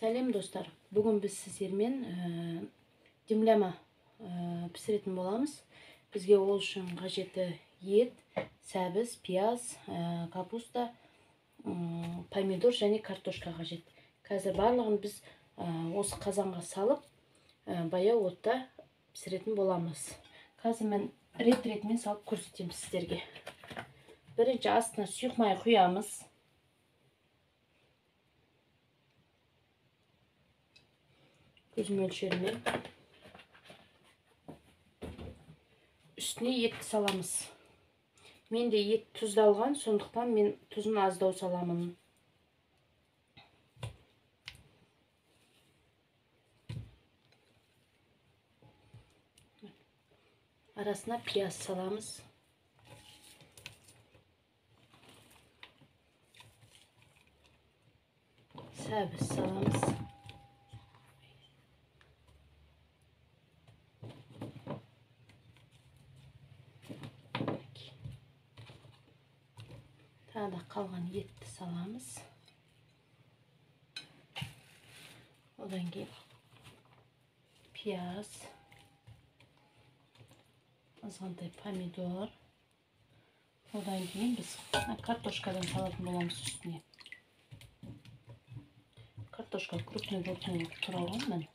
Сәлем достар. Бүгін біз сіздермен димляма пісіретін боламыз. Бізге ол үшін қажеті ет, сәбіз, пияз, капуста, помидор және картошка қажет. Қазір барлығын біз осы қазанға салып, баяу отта пісіретін боламыз. Қазір мен рет-ретімен салып көрсетемін сіздерге. Бірінші астына сұйық май құямыз. Көз мөлшерімен. Үстіне етті саламыз. Менде ет тұздалған, сондықтан мен тұзын аздау саламын. Арасына пияз саламыз. Сәбіз саламыз. Тағы да қалған етті саламыз. Одан кейін пияз, азғантай помидор. Одан кейін біз картошкадан салатын боламыз үстіне. Картошка крупный крупный болып туралған міне.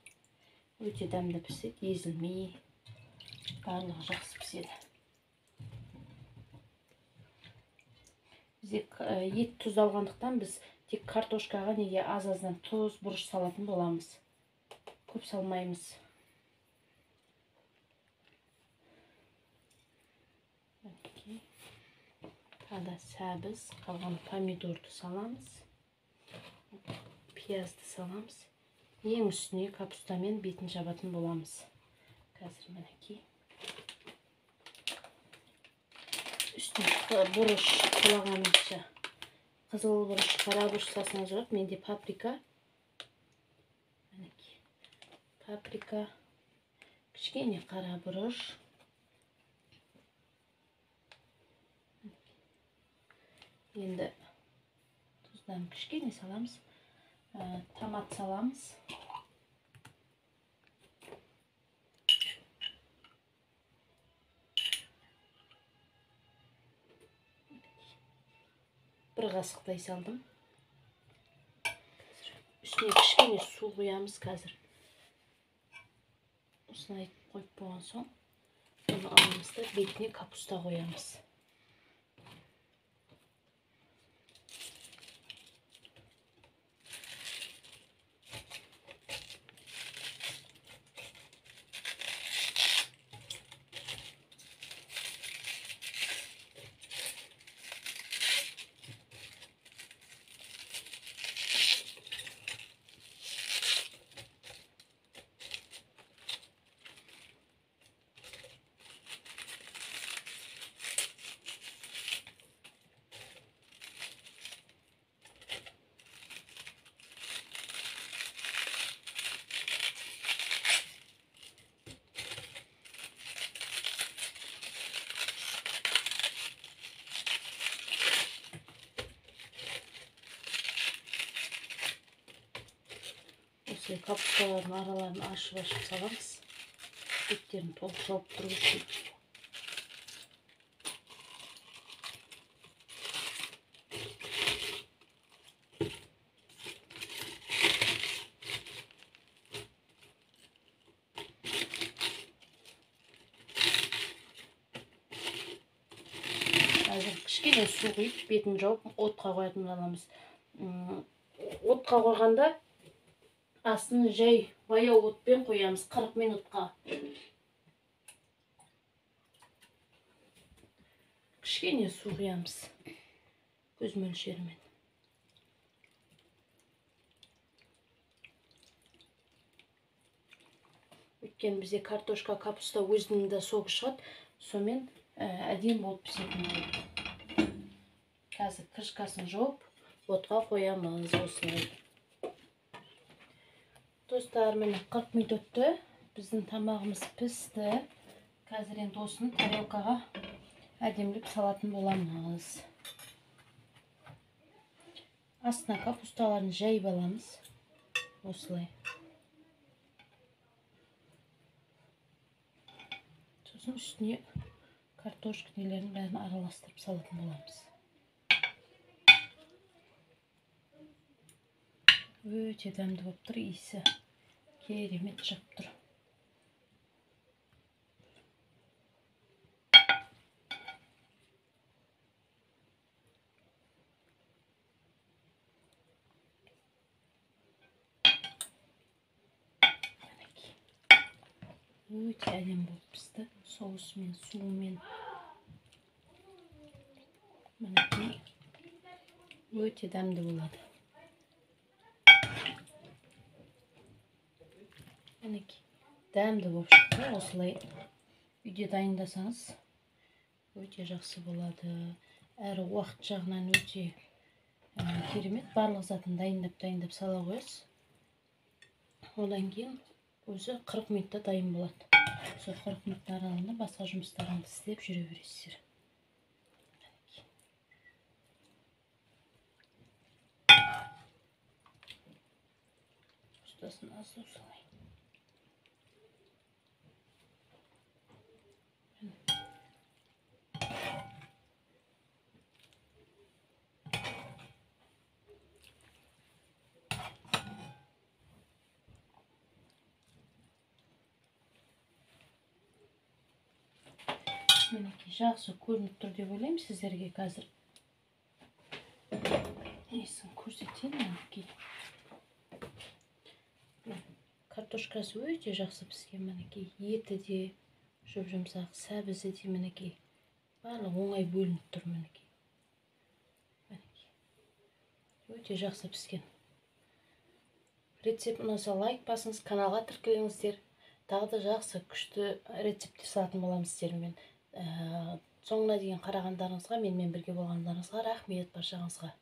Өте дәмді піседі, езілмей, барлығы жақсы піседі. Бізде ет тұздалғандықтан біз тек картошкаға неге аз-аздан тұз, бұрыш салатын боламыз. Көп салмаймыз. Тағы да сәбіз, қалған помидорды саламыз. Пиязды саламыз. Ең үстіне капустамен бетін жабатын боламыз. Қазір мінекей. Үстіне бұрыш қалағанымызша қызыл бұрыш, қара бұрыш салсаңыз болады. Менде паприка. Мінекей. Паприка, кішкене қара бұрыш. Енді тұздан кішкене саламыз. Томат саламыз. Бір қасықтай салдым. Үстіне кішкене су құямыз қазір. Осыны қойып болған соң, оны аламыз да бетіне капуста қоямыз. Капусталардың араларын ашып-ашып саламыз. Беттерін толық жауып тұру үшін. Қазір кішкене су құйып, бетін жауып, отқа қоятын боламыз. Отқа қойғанда астын жай баяу отпен қоямыз 40 минутқа. Кішкене су құямыз көз мөлшерімен. Өйткені бізде картошка, капуста өзінің де соғы шығады, сонымен әдемі болып пісетін болады. Қазір крышкасын жауып, отқа қоямыз осылай. Достар, міне 40 минут өтті. Біздің тамағымыз пісті. Қазір енді осыны тарелкаға әдемілеп салатын боламыз. Астына капусталарын жайып аламыз. Осылай. Сосын үстіне картошка нелерін бәрін араластырып салатын боламыз. Өте дәмді болып тұр, иісі керемет шығып тұр. Өте әдемі болып пісті, соусымен, суымен. Мінекей, өте дәмді болады. Мінекей, дәмді болып шықты. Осылай үйде дайындасаңыз өте жақсы болады. Әрі уақыт жағынан өте керемет. Барлық затын дайындап сала қоясыз. Одан кейін өзі 40 минутта дайын болады. Сол 40 минут аралығында басқа жұмыстарыңызды істеп жүре бересіздер. Ұстасын аз осылай. Мінекей, жақсы көрініп тұр деп ойлаймын сіздерге. Қазір несін көрсетейін. Мінекей, картошкасы өте жақсы піскен. Мінекей, еті де жұп-жұмсақ, сәбізі де мінекей, барлығы оңай бөлініп тұр. Мінекей, өте жақсы піскен. Рецепт ұнаса лайк басыңыз, каналға тіркеліңіздер. Тағы да жақсы күшті рецепттер салатын боламыз сіздермен. Соңына дейін қарағандарыңызға, менімен бірге болғандарыңызға рахмет баршаңызға.